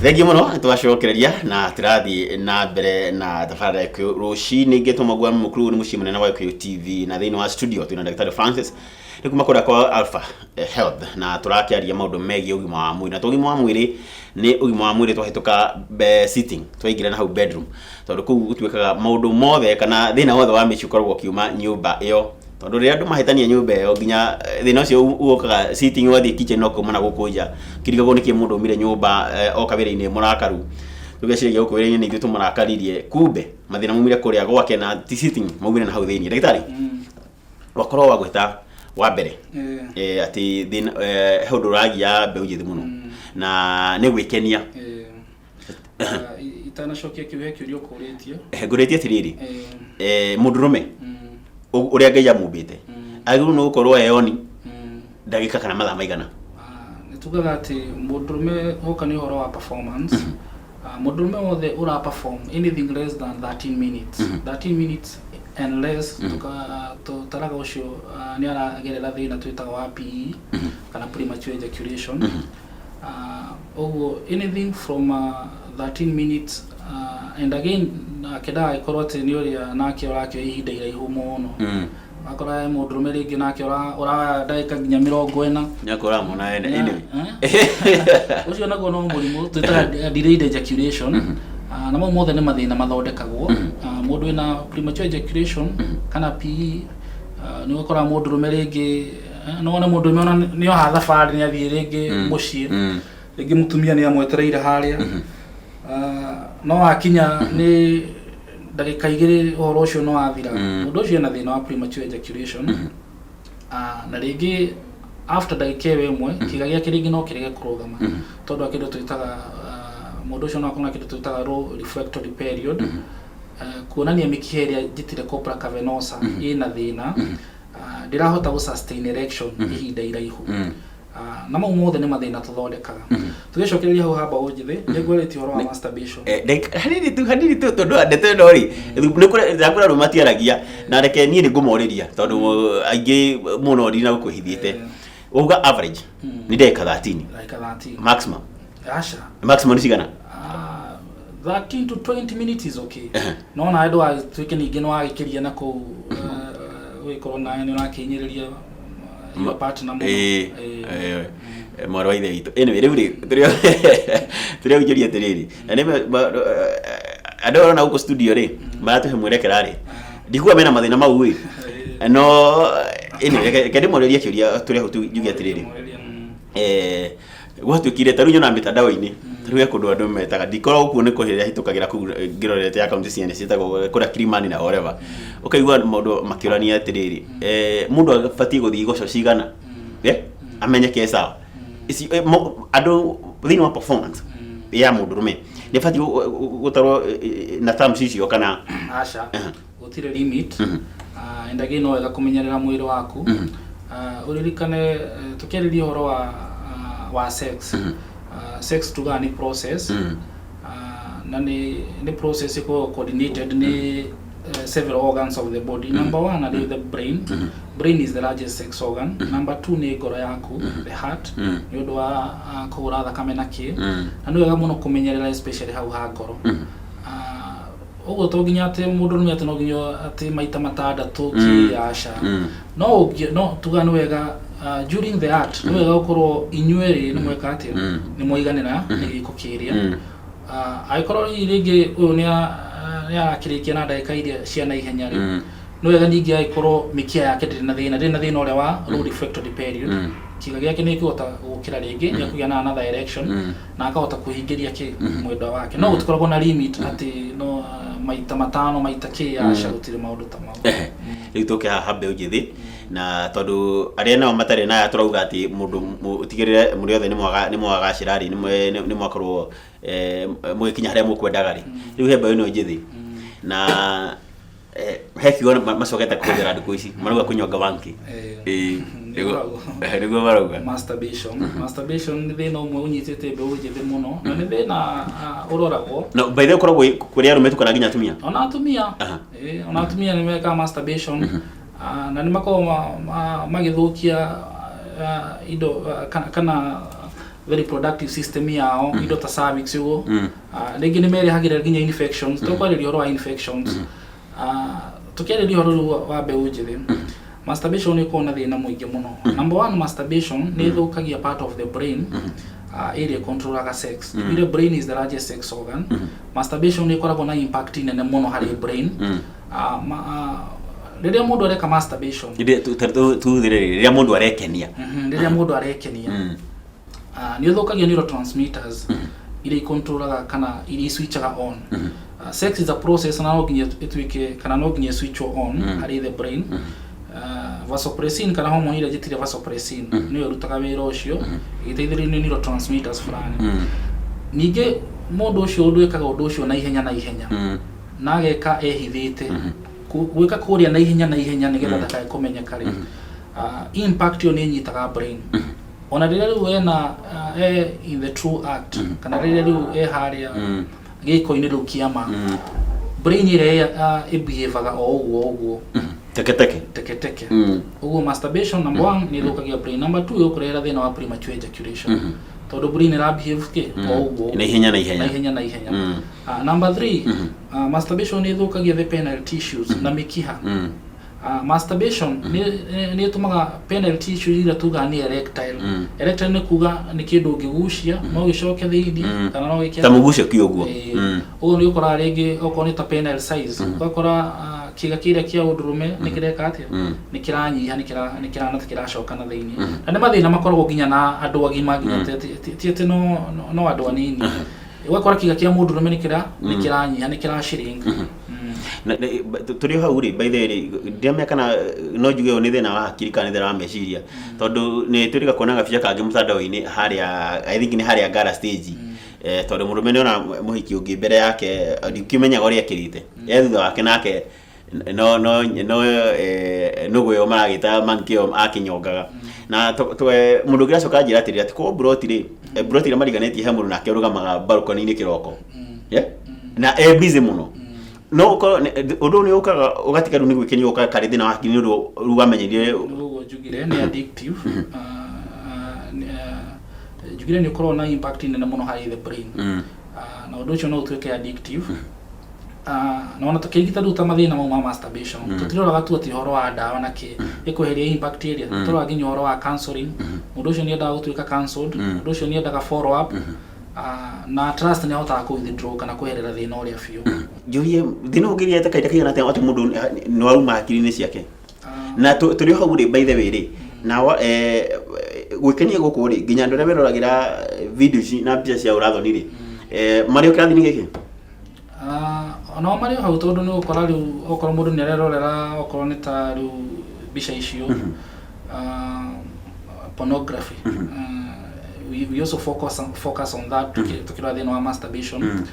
Thengiũ mũno twacokereria na tũrathiĩ na mbere na tabarĩra ya Gĩkũyũ rũcinĩ. Ngĩtwo Magua Mũkuru nĩ mũciĩ mũnene wa Gĩkũyũ TV, na thĩinĩ wa studio twĩna Ndagĩtarĩ Francis nĩ kuma kũrĩa kwa Alpha Health, na tũrakĩaria maũndũ megiĩ ũgima wa mwĩrĩ. Na to ũgima wa mwĩrĩ, nĩ ũgima wa mwĩrĩ twahĩtũka sitting twaingĩra na hau bedroom, tondũ kũu gũtuĩkaga maũndũ mothe kana thĩna wothe wa mĩciĩ ũkoragwo ũkiuma nyũmba ĩyo, tondũ rĩrĩa andũ mahĩtania nyũmba ĩyo nginya thĩna ũcio ũkaga sitting, ũgathiĩ kitchen no kuma na gũkũ nja kirigagwo nĩkĩ mũndũ umire nyũmba oka wĩra-inĩ mũrakaru. Tũgeciragia gũkũ wĩra-inĩ nĩ ithuĩ tũmũrakaririe, kumbe mathĩna maumire kũrĩa gwake na ti sitting, maumire na hau thĩinĩ. Ndagĩtarĩ, wakorwo wa gwĩta wa mbere atĩ thĩna he ũndũ ũragia mbeũ njĩthĩ mũno na nĩ gwĩkenia. Itanacokia kĩu, he kĩũria ũkũrĩtie. Ngũrĩtie atĩrĩrĩ, mũndũrũme ũrĩa Ngai amũmbĩte agĩrĩirwo nĩ gũkorwo eyoni ndagĩka kana mathaa maigana? Ah, nĩ tugaga atĩ mũndũrũme hoka nĩ ũhoro wa performance, mũndũrũme wothe ũra perform anything less than 13 minutes, 13 minutes and less, tũtaraga ũcio nĩ aragerera thĩna twĩtaga wa PE kana premature ejaculation. Ũguo anything from 13 minutes, and again nake ndagagĩkorwo atĩ nĩ ũrĩa nake ũrakĩoya ihinda iraihu mũno. Wakora he mũndũrũme rĩngĩ nake ũroya ndagĩka nginya 40. Nĩakora mona ene. Anyway. Ũcio naguo no mũrimũ twĩtaga delayed ejaculation. Na mau mothe nĩ mathĩna mathondekagwo. Mũndũ wĩna premature ejaculation kana PE, nĩ ũkoraga mũndũrũme rĩngĩ no wone mũndũrũme ona nĩ oha thabarĩ, nĩ athiĩ rĩngĩ mũciĩ, rĩngĩ mũtumia nĩ amwetereire harĩa. No akinya nĩ ndagĩka 2 ũhoro ũcio nĩ wathira. Mũndũ ũcio ena thĩna wa premature ejaculation. Na rĩngĩ after ndagĩka ĩyo 1 kĩga gĩake rĩngĩ no kĩrege kũrũgama, tondũ wa kĩndũ twĩtaga mũndũ ũcio no akorwo na kĩndũ twĩtaga low refractory period. Kuonania mĩkiha ĩrĩa njĩtire corpora cavernosa ĩna thĩna. Ndĩrahota gũ sustain erection ihinda iraihu. Na mau mothe nĩ mathĩna tũthondekaga. Tũgĩcokereria hau ha mbaũ njĩthĩ, nĩ ngwarĩtie ũhoro wa masturbation. Hanini tu, hanini tu, tondũ ndeto ĩno rĩ nĩ kũrĩ ndakũra andũ matiaragia, na reke niĩ nĩ ngũmorĩria tondũ aingĩ mũno ndina gũkwĩhithĩte. Wauga average nĩ ndagĩka 13? Ndagĩka 13. Maximum? Aca. Maximum nĩ cigana? 13 to 20 minutes is okay, no nawe ndũgatuĩke ningĩ nĩ wagĩkĩria na kũu ũgĩkorwo nawe nĩ ũrakĩhinyĩrĩria your partner mũno. Mwarĩ wa ithe witũ, anyway, rĩu rĩ tũrĩa ũnjũria atĩrĩrĩ, na nĩ andũ arĩa ũrona gũkũ studio rĩ maratũhe mwerekera rĩ, ndikuga mena mathĩna mau ĩ, no anyway, reke ndĩmorĩrie kĩũria tũrĩa hau njuge atĩrĩrĩ, gwatuĩkire ta rĩu nyonaga mĩtandao-inĩ, ta rĩu he kũndũ andũ metaga, ndikoragwo kuo, nĩ kũrĩa hĩtũkagĩra kũu ngĩrorete akaunti ciene ciĩtagwo kũrĩa Kilimani na whatever, ũkaigua mũndũ makĩũrania atĩrĩrĩ, mũndũ abatiĩ gũthiĩ igoco cigana amenyeke sawa? Ici andũ thĩinĩ wa performance ya mũndũrũme nĩ abatiĩ gũtarwo na terms icio kana? Aca, gũtirĩ limit. And again, no wega kũmenyerera mwĩrĩ waku. Ũririkane tũkĩarĩria ũhoro wa sex, sex tugaga nĩ process. Na nĩ process ĩkoragwo coordinated nĩ several organs of the body. Number one arĩ the brain. Brain is the largest sex organ. Number two nĩ ngoro yaku, the heart, nĩ ũndũ wa kũhũra thakame na kĩ. Na nĩ wega mũno kũmenyerera especially hau ha ngoro. Ũguo to nginya atĩ mũndũrũme atĩ no nginya atĩ maita matandatũ kĩ, aca. No ũngĩ no tuga nĩ wega during the act nĩ wega gũkorwo inyuerĩ nĩ mweka atĩa, nĩ mwaiganĩra nĩ gĩko kĩrĩa. Angĩkorwo hihi rĩngĩ ũyũ nĩ arakĩrĩkia na ndagĩka iria cia naihenya rĩ, nĩ wega ningĩ agĩkorwo mĩkiha yake ndĩrĩ na thĩna, ndĩrĩ na thĩna ũrĩa wa low refractory period. Kĩga gĩake nĩ gĩkũhota gũkĩra rĩngĩ, nĩ ekũgĩa na another erection na akahota kũhingĩria kĩ mwendwa wake. No gũtikoragwo na limit atĩ no maita matano, maita kĩ, aca, gũtirĩ maũndũ ta mau. Ehe. Rĩu tũke haha mbeũ njĩthĩ, na tondũ arĩa nao matarĩ na aya tũrauga atĩ mũndũ ũtigĩrĩre mũrĩ othe nĩ mwagacĩra rĩ, nĩ mwakorwo mũgĩkinya harĩa mũkwendaga rĩ. Rĩu he mbeũ ĩno njĩthĩ na he kiugo macokete kũhũthĩra thikũ ici, marauga kũnyonga wanki. Nĩguo marauga. Masturbation. Masturbation nĩ thĩna ũmwe ũnyitĩte mbeũ njĩthĩ mũno, na nĩ thĩna ũroragwo. No by the way, ũkoragwo kũrĩ arũme tu kana nginya atumia? Ona atumia. Ona atumia nĩ mekaga masturbation. Na nĩ makoragwo magĩthũkia indo kana the reproductive system yao, indo ta cervix ũguo. Rĩngĩ nĩ merehagĩra nginya infections. Tũkwarĩria ũhoro wa infections. Tũkĩarĩria ũhoro rĩu wa mbeũ njĩthĩ, masturbation nĩ ĩkoragwo na thĩna mũingĩ mũno. Number one, masturbation nĩ ĩthũkagia part of the brain ĩrĩa ĩcontrolaga sex. The brain is the largest sex organ. Masturbation nĩ ĩkoragwo na impact nene mũno harĩ brain. Rĩrĩa mũndũ areka masturbation, Tuthire rĩrĩa mũndũ arekenia. Rĩrĩa mũndũ arekenia, nĩ ũthũkagia neurotransmitters iria icontrolaga kana iria iswitchaga on. Sex is a process na no nginya ĩtuĩke kana no nginya switch on harĩ the brain. Vasopressin kana hormone ĩrĩa njĩtire vasopressin nĩyo ĩrutaga wĩra ũcio ĩgĩteithĩrĩrio nĩ neurotransmitters fulani. Ningĩ mũndũ ũcio ũndũ ĩkaga ũndũ ũcio na ihenya na ihenya na ageka ehithĩte. Gwĩka kũrĩa na ihenya na ihenya nĩgetha ndakae kũmenyeka rĩ, impact ĩyo nĩ ĩnyitaga brain ona rĩrĩa rĩu ena e in the true act kana rĩrĩa rĩu e harĩa gĩko-inĩ rĩu kĩama, brain ĩrĩa ĩbehavaga o ũguo ũguo. Teke teke. Teke teke. Ũguo masturbation, number one, nĩ ĩthũkagia brain. Number two, ĩgũkũrehera thĩna wa premature ejaculation tondũ brain ĩra behave kĩ o ũguo. Na ihenya na ihenya. Na ihenya na ihenya. Number three, masturbation nĩ ĩthũkagia the penile tissues na mĩkiha. Masturbation nĩ ĩtũmaga penile tissue iria tugaga nĩ erectile. Erectile nĩ kuga nĩ kĩndũ ũngĩgucia no gĩcoke thĩinĩ kana no gĩke ta mũgucio ki ũguo. Ĩĩ. Ũguo nĩ ũkoraga rĩngĩ okorwo nĩ ta penile size, ũgakora kĩga kĩrĩa kĩa ũndũrũme nĩ kĩreka atĩa? Nĩ kĩranyiha, nĩ kĩrana kĩracoka na thĩinĩ, na nĩ mathĩna makoragwo nginya na andũ agima, nginya ti atĩ no andũ anini. Ũgakora kĩga kĩa mũndũrũme nĩ kĩranyiha, nĩ kĩra shrink. Tũrĩ o hau rĩ, by the way rĩ, ndiramenya kana no njuge ũyũ nĩ thĩna wa hakiri kana nĩ thĩna wa meciria, tondũ nĩ twĩrĩga kuona gabica kangĩ mũtandao-inĩ harĩa, I think nĩ harĩa Ngara stage, tondũ mũrũme nĩ ona mũhiki ũngĩ mbere yake, ndikĩmenyaga ũrĩa ekĩrĩte e thutha wake, nake no nũgũ ĩyo maragĩta monkey ĩyo akĩnyongaga na mũndũ ũngĩ aracoka anjĩra atĩrĩrĩ, atĩ kwa mburoti rĩ, mburoti ĩrĩa mariganĩtie, he mũndũ nake ũrũgamaga balcony-inĩ kĩroko. Yeah? Na e busy mũno, no ũkorwo ũndũ ũyũ nĩ ũkaga ũgatiga rĩu nĩ gwĩkenia, ũkaga karĩ thĩna wa hakiri nĩ ũndũ rĩu wamenyerire. Nĩguo njugire nĩ addictive. Njugire nĩ ũkoragwo na impact nene mũno harĩ the brain. Na ũndũ ũcio no ũtuĩke addictive. Na ona tũkĩrigita rĩu ta mathĩna mau ma masturbation, tũtiroraga tu atĩ ũhoro wa ndawa na kĩ ĩkweheria impact ĩrĩa, tũroraga nginya ũhoro wa counseling. Mũndũ ũcio nĩ endaga gũtuĩka counseled, mũndũ ũcio nĩ endaga follow up, na trust nĩ ahotaga kũ withdraw kana kweherera thĩna ũrĩa biũ. Njũrie, thĩna ũngĩria ta kahinda kaigana atĩa atĩ mũndũ nĩ wauma hakiri-inĩ ciake? Na tũrĩ o hau rĩ, by the way rĩ, na gwĩkenia gũkũ rĩ, nginya andũ arĩa meroragĩra video ici na mbica cia ũrathoni rĩ, marĩ o kĩrathi-inĩ gĩkĩ? Onao marĩ o hau, tondũ nĩ ũgũkora rĩu okorwo mũndũ nĩ arerorera okorwo nĩ ta rĩu mbica icio, pornography. We also focus on that tukĩrora thĩna wa masturbation.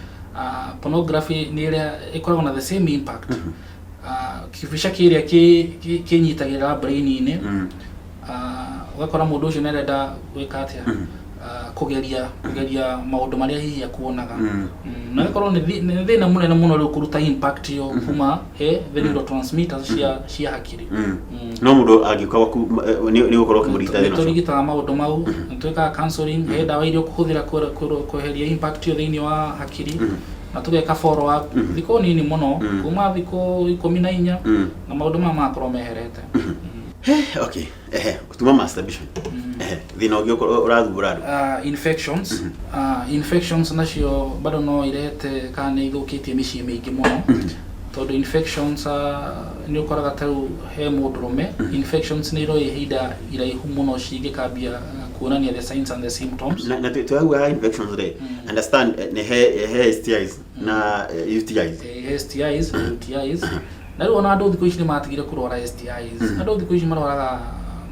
Pornography nĩ ĩrĩa ĩkoragwo na the same impact. Kĩbica kĩrĩa kĩnyitagĩrĩra brain-inĩ. Ũgakora mũndũ ũcio nĩ arenda gwĩka atĩa? Kũgeria maũndũ marĩa hihi akuonaga. Na gĩkorwo nĩ thĩna mũnene mũno rĩu kũruta impact ĩyo kuma he the neurotransmitters cia hakiri. No mũndũ angĩũka gwaku nĩ ũgũkorwo ũkĩmũrigita thĩna Nĩ ũcio? Tũrigitaga maũndũ mau, nĩ twĩkaga counseling, he ndawa iria ũkũhũthĩra kweheria impact ĩyo thĩinĩ wa hakiri, na tũgeka follow up thikũ nini mũno, kuma thikũ 14, na maũndũ maya magakorwo meherete. Okay, ehe, tuma masturbation, ehe, thĩna ũngĩ ũrathumbũra andũ? Infections. Infections nacio bado no irehete kana nĩ ithũkĩtie mĩciĩ mĩingĩ mũno, tondũ infections nĩ ũkoraga ta rĩu he mũndũrũme, infections nĩ iroya ihinda iraihu mũno cingĩkambia kuonania the signs and the symptoms. Na twauga infections rĩ, understand nĩ he STIs na UTIs. STIs, UTIs, na rĩu ona andũ thikũ ici nĩ matigire kũrwara STIs. Andũ thikũ ici marwaraga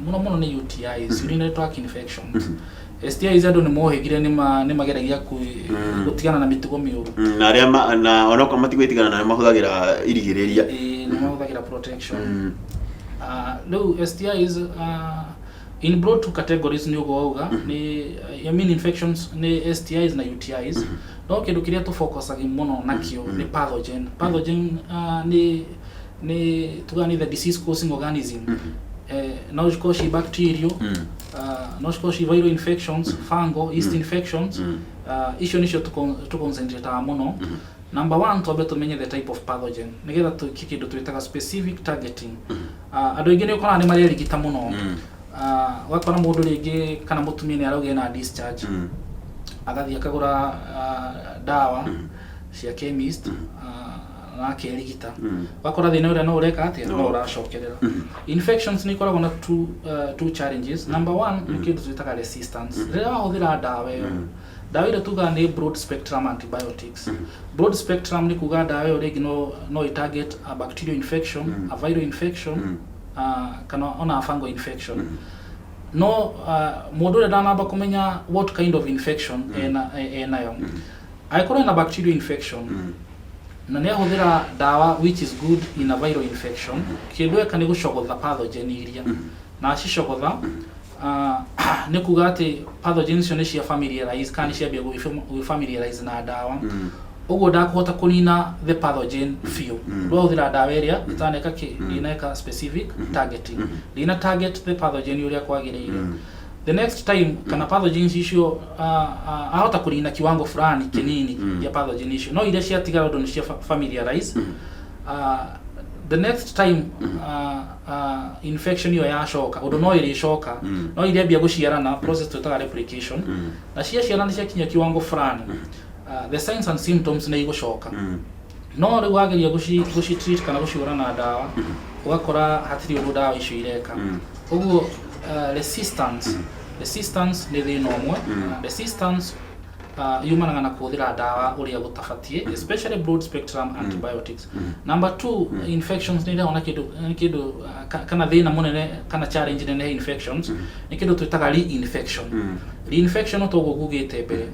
mũno mũno nĩ UTIs, urinary tract infections. STIs andũ nĩ mohĩgire, nĩ mageragia gũtigana na mĩtugo mĩũru. Na arĩa na onokorwo matigwĩtigana na nĩ mahũthagĩra irigĩrĩria. Ĩĩ, nĩ mahũthagĩra protection. Rĩu STIs, in broad two categories, nĩ ũguo wauga nĩ, I mean, infections nĩ STIs na UTIs, no kĩndũ kĩrĩa tũfocusagi mũno nakĩo nĩ pathogen. Pathogen nĩ tugaga nĩ the disease causing organism. No cikorwo ci bacterial, no cikorwo ci viral infections, fungal, yeast infections. Icio nicio tũconcentrataga mũno. Number one, twambe tũmenye the type of pathogen nĩgetha twĩke kĩndũ twĩtaga specific targeting. Andũ aingĩ nĩ ũkoraga nĩ marerigita mũno. Ũgakora mũndũ rĩngĩ kana mũtumia nĩ arauga ena discharge, agathiĩ akagũra ndawa cia chemist, na akerigita. Ũgakora thĩna ũrĩa no ũreka atĩa? No ũracokerera. Infections nĩ ikoragwo na two challenges. Number one nĩ kĩndũ twĩtaga resistance. Rĩrĩa wahũthĩra ndawa ĩyo, ndawa ĩrĩa tugaga nĩ broad spectrum antibiotics. Broad spectrum nĩ kuga ndawa ĩyo rĩngĩ no ĩ target a bacterial infection, a viral infection, kana ona a fungal infection. No mũndũ ũrĩa ndanamba kũmenya what kind of infection enayo, angĩkorwo ena bacterial infection na nĩ ahũthĩra ndawa which is good in a viral infection, kĩndũ eka nĩ gũcogotha pathogen iria na acicogotha, nĩ kuga atĩ pathogen icio nĩ cia familiarize kana nĩ ciambia gwĩ familiarize na ndawa. Ũguo ndakũhota kũnina the pathogen biũ. Ndwahũthĩra ndawa ĩrĩa ĩtaneka kĩ ndĩneka specific targeting, ndĩna target the pathogen ũrĩa kwagĩrĩire. The next time kana pathogens icio, ahota kũnina kiwango fulani kĩnini ya pathogen icio, no iria ciatigara ũndũ nĩ cia familiarize. The next time infection ĩyo yacoka, ũndũ no ĩrĩcoka, no irĩambia gũciarana, process twĩtaga replication, na ciaciarana ciakinya kiwango fulani, the signs and symptoms nĩ igũcoka. No rĩu wageria gũci treat kana gũciũra na ndawa, ũgakora hatirĩ ũndũ ndawa icio ireka. Ũguo resistance nĩ thĩna ũmwe. Resistance yumanaga na kũhũthĩra ndawa ũrĩa gũtabatiĩ, especially broad spectrum antibiotics. Number two, infections nĩ irehwo na kĩndũ nĩ kĩndũ kana thĩna mũnene kana challenge nene he infections nĩ kĩndũ twĩtaga reinfection. Reinfection, toguo ngugĩte mbere,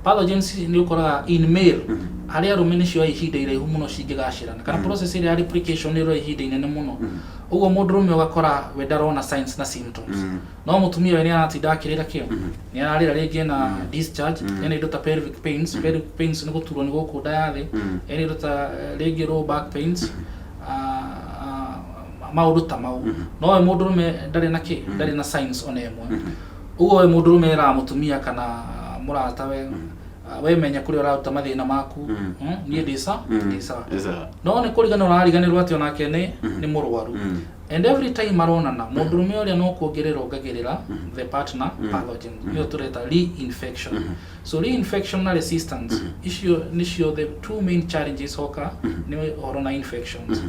pathogens nĩ ũkoraga in male, harĩ arũme nĩ cioya ihinda iraihu mũno cingĩgacĩrana, kana process ĩrĩa ya replication nĩ ĩroya ihinda inene mũno. Ũguo mũndũrũme ũgakora we ndarona signs na symptoms, no mũtumia we nĩ aratinda akĩrĩra kĩo, nĩ ararĩra rĩngĩ na discharge, ena indo ta pelvic pains. Pelvic pains nĩ gũturwo nĩ gũkũ nda ya thĩ. Ena indo ta rĩngĩ low back pains, maũndũ ta mau. No we mũndũrũme ndarĩ na kĩ ndarĩ na signs ona ĩmwe. Ũguo we mũndũrũme eraga mũtumia kana mũratawe, we menya kũrĩa ũraruta mathĩna maku. Niĩ ndĩ sawa. Sawa. No nĩ kũriganĩrwo arariganĩrwo atĩ onake nĩ mũrwaru. And every time aronana, mũndũrũme ũrĩa no kuongerera ongagĩrĩra the partner pathogen, nĩyo tũreta reinfection. So reinfection na resistance, icio nĩcio the two main challenges hoka nĩ ũhoro na infections.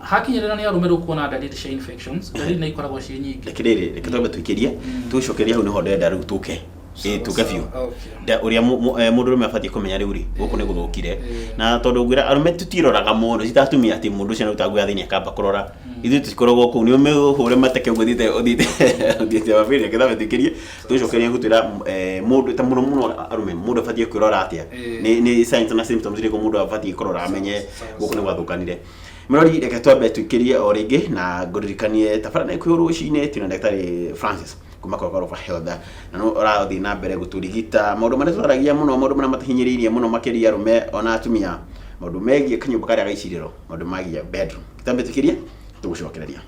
Hakinyĩrĩra nĩ arũme rĩu kuona ndariri cia infections, dariri nĩ ikoragwo ciĩ nyingĩ. Reke rĩrĩ, reke twambe tũikĩrie, tũcokerie hau nĩho ndĩrenda rĩu tũke. Ĩ, tũke biũ. Ũrĩa mũndũrũme abatiĩ kũmenya rĩu rĩ gũkũ nĩ gũthũkire. Na tondũ ngwĩra arũme tũtiroraga mũno citatumia atĩ mũndũ ũcio nĩruta nguo ya thĩinĩ akamba kũrora. Ithuĩ tũtikoragwo kũu, nĩ ũmĩhũre mateke ũguo ũthiĩte wabĩrĩ. Reke twambe tũikĩrie, tũcokerie gũtwĩra mũndũ ta mũno mũno arũme, mũndũ abatiĩ kwĩrora atĩa, nĩ signs na symptoms irĩkũ mũndũ abatiĩ kũrora amenye gũkũ nĩ gwathũkanire. Mũrori, reke twambe tũikĩrie o rĩngĩ na ngũririkanie tabarĩra ĩkuũ rũcinĩ twĩna ndagĩtarĩ Francis kuma kwa Gorofa Health, na no ũrathiĩ na mbere gũtũrigita maũndũ marĩa twaragia mũno, maũndũ marĩa matahinyĩrĩirie mũno makĩria arũme ona atumia, maũndũ megiĩ kanyũmba karĩa gaicirĩro, maũndũ megiĩ bedroom. Twambe tũikĩrie, tũgũcokereria.